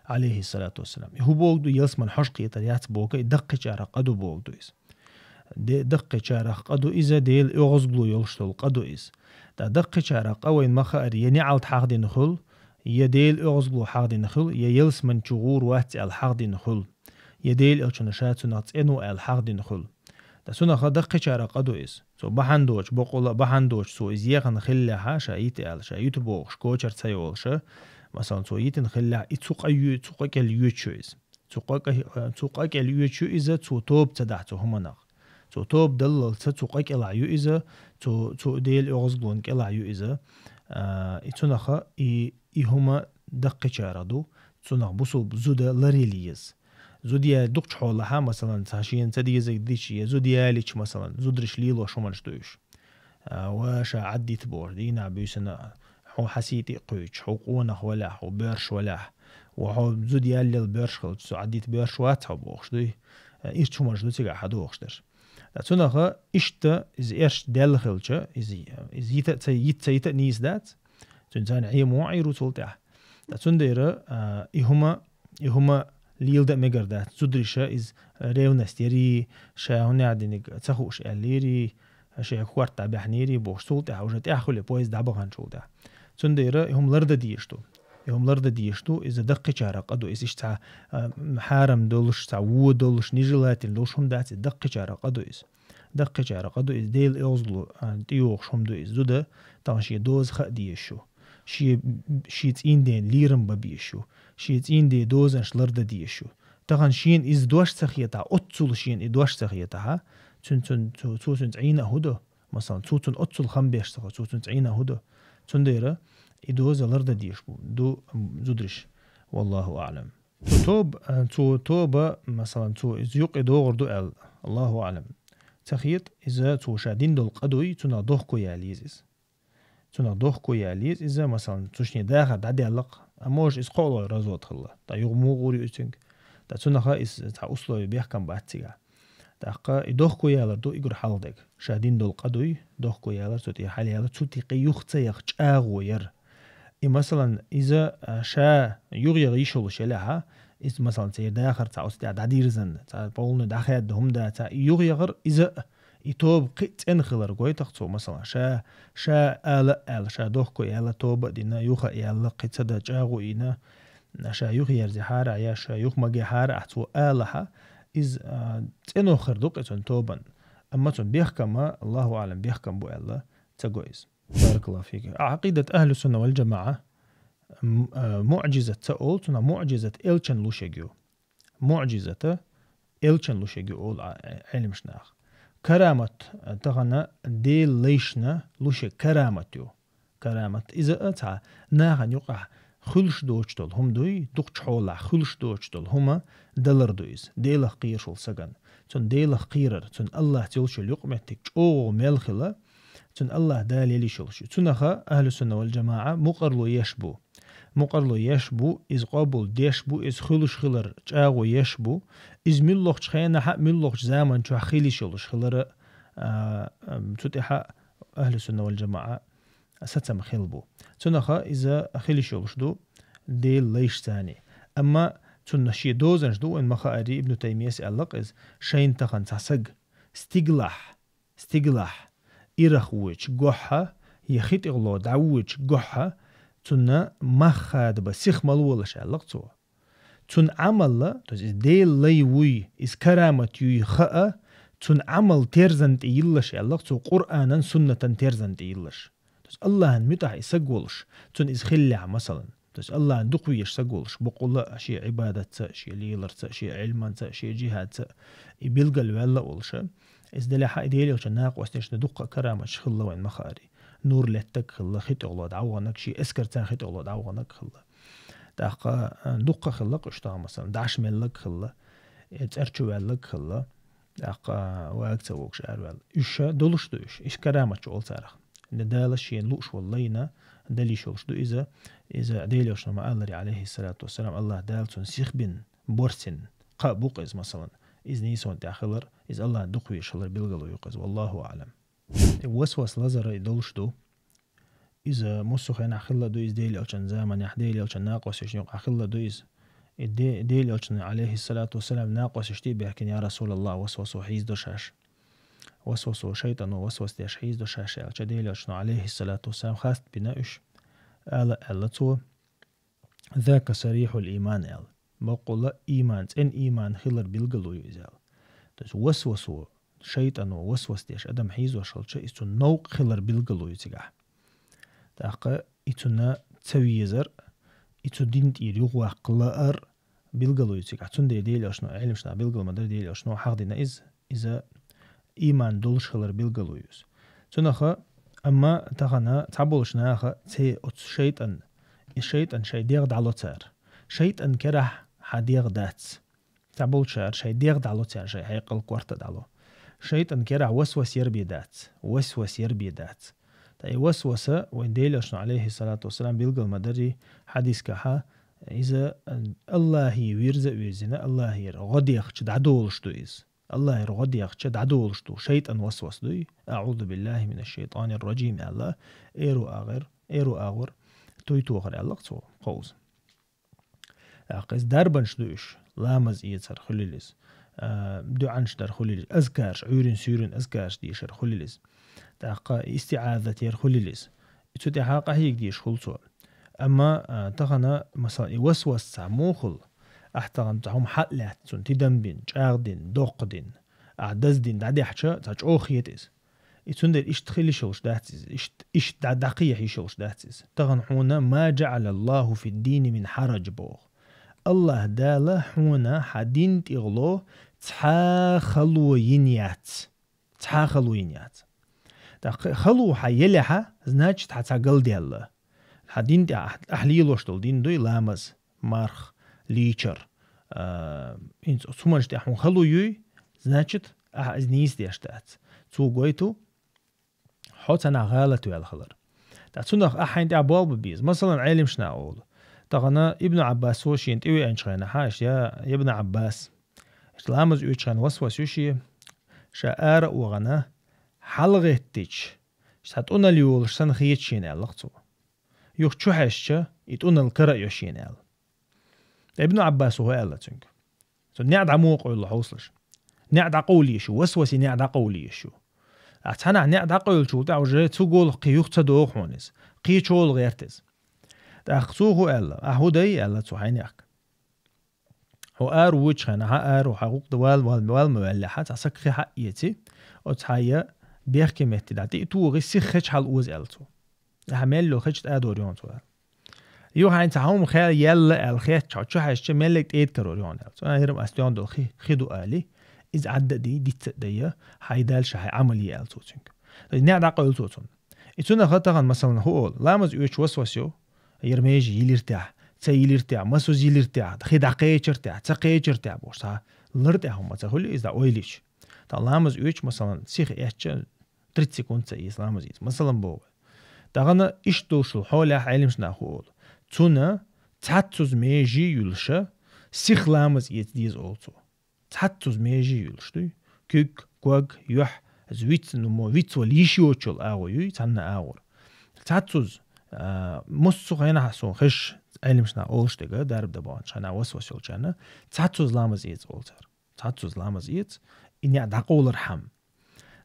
алейхиссалату вассалам. И хӀун богу ду, ялсамане хьожа кхетар яц богу, и даккхийчарах къа ду богу ду иза. Де-, даккхийчарах къа ду иза, Делан оьгӀазло йолуш долу къа ду иза. Ткъа даккхийчарах къа вайна ма хаари, я неӀалт хьахдина хуьлу, я Делан оьгӀазло хьахдина хуьлу, я ялсамани чу гӀур вац аьлла хьахдина хуьлу, я Делан Элчано ша цунах цӀено аьлла хьахдина хуьлу. Ткъа цунаха даккхийчарах къа ду иза. Цо бахьана доцуш, бакъволла а бахьана доцуш, цо иза ехана хиллехьа, ша йита аьлла, ша юьту бохуш, кочар ца йолуша, масалан, цо йитина хиллехь, и цу къа ю-, цу къа кӀел йоьчу иза. Цу къа кӀа-, цу къа кӀел йоьчу иза, цо тоба ца дахь цу хӀуманах. Цо тоба даллалца цу къа кӀелахь ю иза, цу, цу Делан оьгӀазлонан кӀелахь ю иза. А, и цунаха и, и хӀума даккхийчарах ду, цунах бусулба зуда ларъяла еза. Зуда я дукхачу хьолахьа, масалан, цхьа шена ца дезарг дича, я зуда ялича, масалан, зударша лелош хӀуманаш ду уьш. А, ва ша Ӏаддита бохуш, дийнахь буьйсанна хьо хьан сий тӀе а кхуьйчу, хьо къонах валахь, хьо боьрша валахь, ва хьо зуда яллал боьрша хилча, со Ӏаддита боьрша вац хьо бохуш дуй. А, ирчу хӀуманаш ду цигахь хьан дохуш дерш. Ткъа цунаха иштта иза эрча даьлла хилча, иза, иза йита а ца, йита ца йита а нийса дац. Цуьнан царна Ӏема вон Ӏийр ву цул тӀаьхьа. Ткъа цундела, а, и хӀума, и хӀума леладан а мегар дац. Зудариша иза ревность ярий, ша хӀунда диниг ца хууш аьллийрий, шайн корта дӀабаьхьнийрий бохуш, цул тӀаьхьа уже тӀаьхьа хуьлу поезд дӀабаханчул тӀаьхьа. Цундела и хӀума лардан дезаш ду. И хӀума лардан дезаш ду, иза даккхийчарах къа ду, иза иштта цхьа, а, хьарам долуш, цхьа вон долуш, нежелательно долуш хӀума дац, иза даккхийчарах къа ду иза. Даккхийчарах къа ду иза, Делан оьгӀазло, а, тӀейогӀуш хӀума ду иза. Зуда, тахана шен доза хаа дезаш ю. Шен, шен цӀийнден лерам бан безаш ю. Шен цӀийнден дозанаш лардан дезаш ю. Тахан шен из дош ца хетахь, оццул шен и дош ца хетахь, цун, цун, цу, цу цун цӀийна а хӀу ду? Масалан, цу цун оццул хам беш ца хо, цу цун цӀийна а хӀу ду? Цундера и доза ларда деш бу, ду, м, зудриш. Валлаху аълам. Цу тоба, а, цу тоба, масалан, цу из юкъе догӀур ду аьлла, Аллаху аълам. Ца хета, иза цу ша дин долу къа дуй, цунах дохко яла еза иза. Цунах дохко яла еза иза, масалан, цу шен дахар дӀадаьллакх, а может, иза кхоалгӀа развод хилла. ТӀа юха муха гӀур ю иза цуьнга? ТӀа цунаха иза цхьа условие бехкам бац цигахь. ТӀаккха и дохко ялар ду, и гур хьалха дерг. Ша дин долу къа дуй, дохко ялар, цу тӀе хьалаяла, цу тӀе кхин юха ца яха чӀагӀо яр. И, масалан, иза, а, ша юхаяха йиш йолуш елахь, иза, масалан, церан дахар цхьа оцу тӀехь дӀадирзина, цхьа полный дӀахаьдда хӀума дац, и юхаяхар иза а, и тоба кхин а цӀена хилар гойту-кх цо, масалан, ша, ша ала а аьлла, ша дохко яьлла, тоба а дина, юха а яьлла, кхин ца дан чӀагӀо а йина, ша юхаерзийхьара а, я ша юха магийхьара а цо алахь, иза, а, цӀено хир ду-кх и цуьнан тобанна. Амма цуьнан бехкам, Аллаху аълам, бехкам бу аьлла ца го иза. Баракаллаху фик. Ӏакъидат ахлу-сунна вал-жамаӀа, м-, а, муӀжизат ца олу, цунах муӀжизат элчан луш ерг ю. МуӀжизата элчан луш ерг ю олу Ӏа-, Ӏилмаш наха. Карамат, а, тахана Делан лайшна луш ерг карамат ю. Карамат иза а цхьа нахана юкъахь хуьлуш доцуш долу хӀума дуй, дукхачу хьолахь хуьлуш доцуш долу хӀума далар ду иза. Делах кхоьруш волу сагана. Цунна Делах кхерар, цунна Аллахьца йолуш йолу юкъаметтиг чӀогӀа мел хила, цунна Аллахь Дала елла йиш йолуш ю. Цунаха ахлу-сунна вал-жамаӀа мукъарло еш бу. Мукъарло еш бу, иза къобал деш бу, иза хуьлуш хилар чӀагӀо еш бу. Иза муьлххачу хенахь а, муьлххачу заман чохь хила йиш йолуш хилара, а, ам, цу тӀехь а ахлу-сунна вал-жамаӀа сацам хилла бу. Цунаха иза хила йиш йолуш ду Делан лайшца. Амма цунна шен дозанаш ду, вайн ма-хаъара, Ибн Таймияс аьлла-кх иза, шайна тахана цхьа саг стигалахь, стигалахь ирах воьдучу гохьа, я хи тӀехула дӀавоьдучу гохьа, цунна мах хадабан сиха мала волуш аьлла-кх цо. Цунна Ӏамал, то есть иза Делан лай вуй, иза карамат юй хаа, цунна Ӏамал терзан тӀе йиллаш аьлла-кх цо, Къуръанан, суннатан терзан тӀе йиллаш. То есть Аллахьан муьтӀахь и саг волуш, цунна иза хиллехь, масалан. То есть Аллахьан дукхавезаш саг волуш, бакъволуш шен Ӏибадатца, шен леларца, шен Ӏилманца, шен жихӀадца, и билгал ваьлла а волуш. Иза делахь а и Делан элчан накъосташна дуккха а караматаш хилла вайн ма-хаъара. Нур леттарг хилла, хи тӀехула дӀаваханарг, шен эскарца хи тӀехула дӀаваханарг хилла. ТӀаккха, а, дуккха а хилла-кх уьш тахана, масалан, дӀаш мелларг хилла, э, цӀерчу ваьлларг хилла, тӀаккха, а, вага ца вогуш араваьлла. Уьш долуш ду уьш, уьш караматаш олу царах. Дала шена лууш волу лайна дала йиш йолуш ду иза, иза Делан элчано ма-аллара, Ӏалайхиссалату вассалам, Аллахь Дала цунна сиха бина, борсина кхаъ бу-кх иза, масалан, иза нийсонан тӀехь хилар, иза Аллахьан дукхавезаш хилар билгало ю-кх иза, валлаху аълам. И васвас лазар и долуш ду. Иза массо а хенахь хилла ду иза Делан элчан заманехь, Делан элчан накъосташна юкъахь хилла ду иза. И Де-, Делан элчан, Ӏалайхиссалату вассалам, накъосташ тӀе а баьхкина: «Я Расулаллах, васвасо хьийзадо шаьш. Васвасо, шайтӀано васвас деш хьийзадо шаьш», — аьлча, Делан элчано, Ӏалайхиссалату вассалам, хаста бина уьш. Ала аьлла цо: «Зака сарихьул иман», — аьлла. Баккъалла иман, цӀена иман хилар билгало ю иза аьлла. То есть васвасо, шайтӀано васвас деш адам хьийзош хилча, иза цунна новкъа хилар билгало ю цигахь. ТӀаккха и цунна ца везар, и цу дин тӀера юхаваккха лаар билгало ю цигахь. Цундела Делан элчано, Ӏилманчаш билгал ма дара, Делан элчано хьахдина иза, иза иман долуш хилар билгало ю иза. Цунаха, амма тахана цхьаболчу наха цхьа оцу шайтӀан, и шайтӀан шайн дегӀ дӀало цара. ШайтӀан керахь хьан дегӀ дац. Цхьаболчара шайн дегӀ дӀало цара, шайн хьекъал, корта дӀало. ШайтӀан керахь васвас яр бен дац, васвас яр бен дац. Ткъа и васваса вайн Делан элчано, Ӏалайхиссалату вассалам, билгал ма дарий хьадискахьа, иза Аллахье вирза а вирзина, Аллахьера гӀо дехча дӀадолуш ду иза. Аллахьера гӀо дехча дӀадолуш ду. ШайтӀан васвас дуй. «АӀузу биллахи минаш шайтӀанир ражим», — аьлла, эро агӀор, эро агӀор туй тохар аьлла-кх цо кхуза. ТӀаккха иза дарбанаш ду уьш, ламаз эцар хуьлийла иза, а, дуӀанаш дар хуьлийла иза, азкараш, Ӏуьйрин-суьйрин азкараш дешар хуьлийла иза. ТӀаккха истиӀазат яр хуьлийла иза. Цу тӀехьа къахьега дезаш хуьлу цо. Амма, а, тахана, масала, и васвас цхьа муха хуьлу? Ахь тахана цхьа хӀума хьа а лаьцна, цунна тидам бина, чӀагӀдина, доккхадина, ахь даздина дӀадехча, цхьа чӀогӀа хета иза. И цундела иштта хила йиш йолуш дац иза, ишт-, иштта дӀа-, дӀакхехьа йиш йолуш дац иза. Тахана хьуна: «Ма жаӀалаллаху фид-дини мин хьараж», — боху. Аллахь Дала хьуна хьа дин тӀехло цхьа хало йина яц. Цхьа хало йина яц. ТӀаккха хало хьа елехьа, значит, хьа цхьа галдаьлла. Хьа дин тӀехь ахь лелош долу дин дуй, ламаз, марх, лийчар. А, инца цуманаш тӀехь хьуна хало юй, значит, ахь иза нийса деш дац. Цо гойту, хьо цанахь гӀалат ваьлла хилар. ТӀаккха цунах ахь хьайна тӀехь болба беза. Масалан, Ӏелимшна олу. Тахана Ибн Ӏаббасо шена тӀевеанчу хенахь, иштта я Ибн Ӏаббас. Иштта ламаз оьцучу хенахь васвас ю шен, ша ара а вахана, хьалагӀеттича, ша тӀунал йолуш санна хета шена аьлла-кх цо. Юха чу хьаьжча, и тӀунал кара а йо шена аьлла. Ибн Ӏаббасо хӀун аьлла цуьнга? Цо неӀ дӀа муха къевлла хьовсалаш. НеӀ дӀакъовлийша ю, васвасе неӀ дӀакъовлийша ю. Ахь цхьанахь неӀ дӀакъевллачул тӀаьхьа уже цу голах кхин юха ца догӀу хьуна иза. Кхечу гӀолах гӀерта иза. ТӀаккха цо хӀун аьлла? Ахь хӀун дай аьлла цо хьайнехк? Хьо ара вуьйчу хенахь, хьан ара ву, хьан гӀукъ вал, вал, вал ма ваьллехьа, цхьа саг кхин хьаэций, оцу хьан я бехке метте дӀа тӀе а тухий, сиха хечхьал оза аьлла цо. Ахьа мел йолу хеча тӀадор йону цо аьлла. Юха хьайна цхьа хӀума хел яьлла аьлла хетча, хьо чу хьаьжча, меллиг тӀеда карор йону аьлла цо. А, хӀирам ас доьгӀна долу хи, хи ду али, иза Ӏадда а дий, дицца а дайа, хьай дальше хьай Ӏамал е аьлла цо цуьнга. НеӀ дӀакъевлла цо цунна. И цунах а тахана, масалан, хӀу олу, ламаз оьцуш васвас йо, яра меже йилиртехь, ца йилиртехь, масуз йилиртехь, хи дӀакхечартехь, ца кхечартехь бохуш, цхьа лар тӀехь хӀума ца хуьлу иза дӀа ойла йича. Тахана ламаз оьцуш, масалан, сиха эцча, тридцать секунд ца ийца ламаз ийца. Масалан, боху. Тахана иштта долуш долу хьолехь Ӏелимшна хӀу олу. Цунна цхьаццуза меже юьллуша, сиха ламаз эца деза олу цо. Цхьаццуза меже юьллуш дуй. Куьг, ког, юьхь, иза виц, ну, мо виц вала йиш йоцучул агӀо юй, цхьанна агӀор. Цхьаццуза, а, муссу хенахь суна хезаш, Ӏелимшна олуш дерг, дарба дан баханчу хенахь васвас йолчарна, цхьаццуза ламаз эца олу цара. Цхьаццуза ламаз эца, и неӀ дӀакъовлархьама.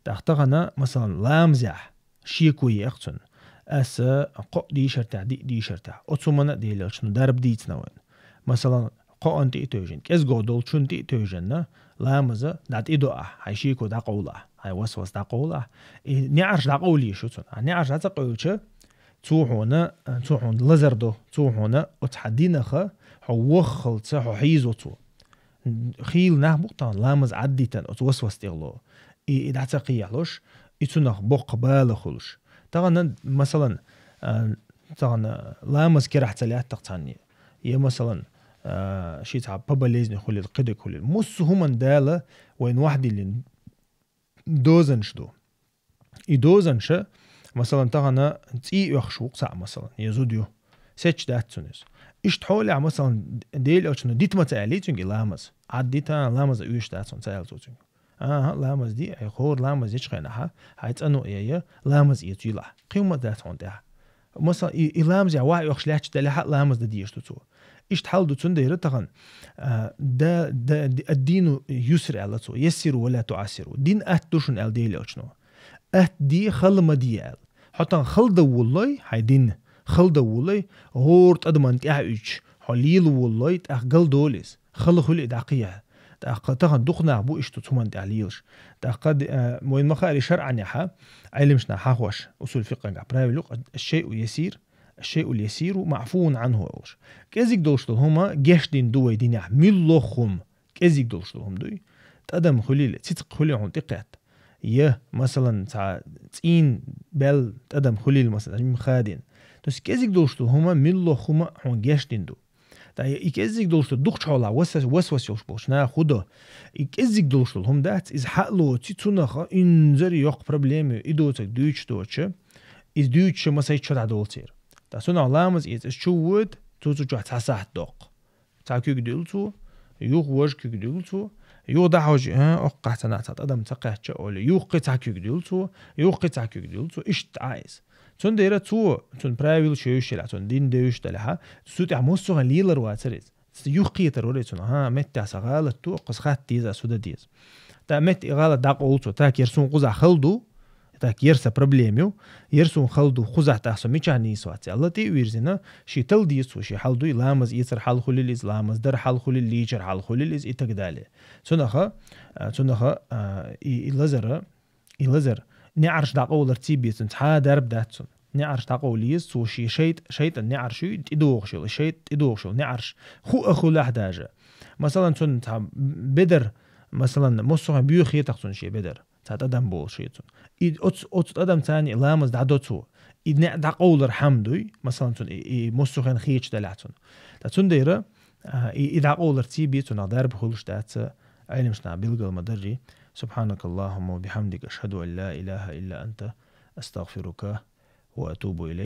ТӀаккха тахана, масалан, ламазехь шеко еха цунна. Аса кхоъ дийшартехь, диъ дийшартехь. Оцу хӀуманна а Делан элчано дарба дийцина вайна. Масалан, кхоъна тӀе а тевжина, кӀезго долчунна тӀе а тевжина, ламаза дӀа тӀе до ахь, хьайн шеко дӀакъовла ахь, хьайн васвас дӀакъовла ахь. И неӀарш дӀакъовлийша ю цунна. Ахь неӀарш дӀа ца къевлча, цо хьуна, цо хьуна лазар до, цо хьуна оцу хьан динаха, хьо воххалца, хьо хьийзо цо. Хийла нах бу-кх тахана ламаз Ӏаддитан оцу васвас тӀехло. И, и дӀа ца кхехьалуш, и цунах боккха бала хуьлуш. Тахана, масалан, а, тахана ламаз керахь ца лаьтта-кх цхьанне. Я, масалан, а, ши цхьа по болезни хуьлийла, кхидерг хуьлийла. Муссу хӀуманна Дала вайна вахьдиллина дозанаш ду. И дозанаш, масалан, тахана цӀий оьхуш ву-кх цхьаъ, масалан, я зуда ю. Сецча дац цунна иза. Иштта хьолехь, масалан, Делан элчано дита ма ца аьллий цуьнга и ламаз. Ӏаддита, ламаз оьшуш дац хьуна, ца аьлла цо цуьнга. Аха, ламаз ди, хьай хӀора ламаз ечу хенахьа, хьайн цӀано а яйа, ламаз эца йила ахь. Кхин хӀума а дац хьуна тӀехь. Масалан, и, и ламазехь вахь оьхуш лаьтташ далехьа а ламаз дан дезаш ду цо. Иштта хьал ду цундела тахана, а, да, да, ди-, ад-дину юср аьлла цо. Яссиру ва ла туӀассиру. Дин атта ду шуна аьлла Делан элчано. Атта де, хала ма де аьлла. Хьо тахана хала дан воллой, хьайн дин хала дан воллой, хӀора тӀадаман тӀехь уьдуш, хьо лела воллой, тӀаккха гал долу иза. Хала хуьлу и дӀакхехьа. ТӀаккха тахана дукха нах бу иштта цу хӀуманна тӀехь лелаш. ТӀаккха д-, а, вайна ма хаъара шарӀанехьа, Ӏелимшна хьахош, усул фикъхангахь правил ю-кх, аш-шайъу ясир, аш-шайъул ясиру маъфувун Ӏанху олуш. КӀезиг долуш долу хӀума гечдина ду вай динехь, муьлхха хӀума кӀезиг долуш долу хӀума дуй. ТӀадам хуьлийла, цицкъ хуьлий хьуна тӀекхетта. Я, масалан, цхьа цӀийн бел тӀадам хуьлийла, масалан, жимма хадийна. То есть кӀезиг долуш долу хӀума, муьлхха хӀума хьуна гечдина ду. Ткъа и кӀеззиг долуш долу дукхачу хьолахь васа-, васвас йолуш болчу наха хӀун до? И кӀеззиг долуш долу хӀума дац, иза хьа а лоций, цунах инзаре йоккха проблема ю, и доцург дуьйцуш доцуш, иза дуьйцуша масайчу чу дӀадолу церан. Ткъа цунах ламаз эца, иза чу воьду, цо цу чохь цхьа сахьт доккху. Цхьа куьг дуьллу цо, юха важа куьг дуьллу цо, юха дӀахьожий, а, оккхахь цхьа нах цхьа тӀадам ца кхаьчча а олий, юха кхин цхьа куьг дуьллу цо, юха кхин цхьа куьг дуьллу цо, иштта Ӏа иза. Цундела цо, цуьнан правилаш йевзаш елахь, цуьнан дин девзаш делахь, цу тӀехь массо а хӀума лелар вацара иза. Цу юхакхетар вара и цуьнан, хӀа, меттехь сан гӀалат ду, кхуза хатта деза, сан дан деза. ТӀаккха метта и гӀалат дӀакъовлу цо, так, яра суна кхузахь хала ду, так, яра сан проблема ю, яра суна хала ду, кхузахь тӀаккха со мичахь нийса вац аьлла, тӀе а вирзина, шен тала деза цо, шен хьал дуй, ламаз эцар хьал хуьлийла иза, ламаз дар хьал хуьлийла, лийчар хьал хуьлийла иза и так далее. Цунаха, а, цунаха, а, и, и лазара, И лазар, неӀарш дӀакъовлар ций бецун, цхьа а дарба дац цунна. неӀарш дӀакъовла еза, цо ший шайтӀ-, шайтӀан неӀарш ю, тӀедогӀуш йола, шайтӀ тӀедогӀуш йола неӀарш ху а хулахь даже. Масалан, цунна цхьа бедар, масалан, массо а хӀама боьха хетах цунна ший бедар. Цхьа тӀадам болуш ю цунна. И оцу, оцу тӀадам царна и ламаз дӀадо цо. И неӀ дӀакъовлар хӀама дуй, масалан, цунна и, и массо а хӀама хеташ далахь цунна. Ткъа цундела, а, и, и дӀакъовлар ций бий цунах дарба хуьлуш дац, Ӏилманчаша билгал ма даррий. سبحانك اللهم وبحمدك، أشهد أن لا إله إلا أنت، أستغفرك وأتوب إليك.